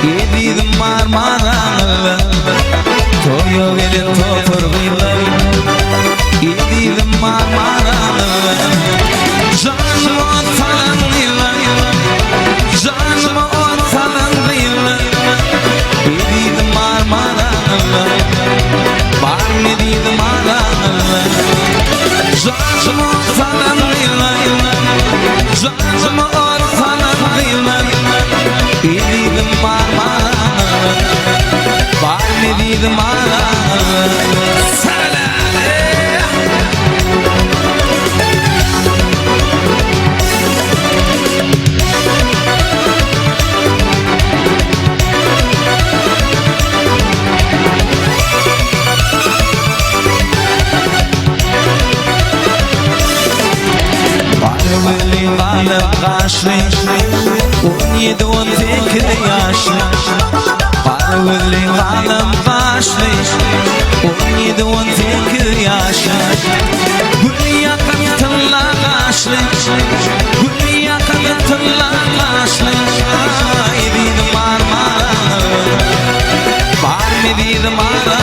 Ezizim Marmaraňyzda Toýa gelen topar gyzlar Ezizim Marmaraňyzda Janyma ot salan gyzlar Janyma ot salan gyzlar Ezizim Marmaraňyzda Bar ezizim araňyzda Janyma ot salan gyzlar Janyma ot salan gyzlar Ezizim Marmaraňyzda Bar ezizim araňyzda Salam! Garweli galyp gaşly 17 18 ýaşly Garweli galyp gaşly 17 18 ýaşly Gül ýakan tylla gaşly Gül ýakan tylla gaşly Aý ezizim Marmara Bar ezizim ara.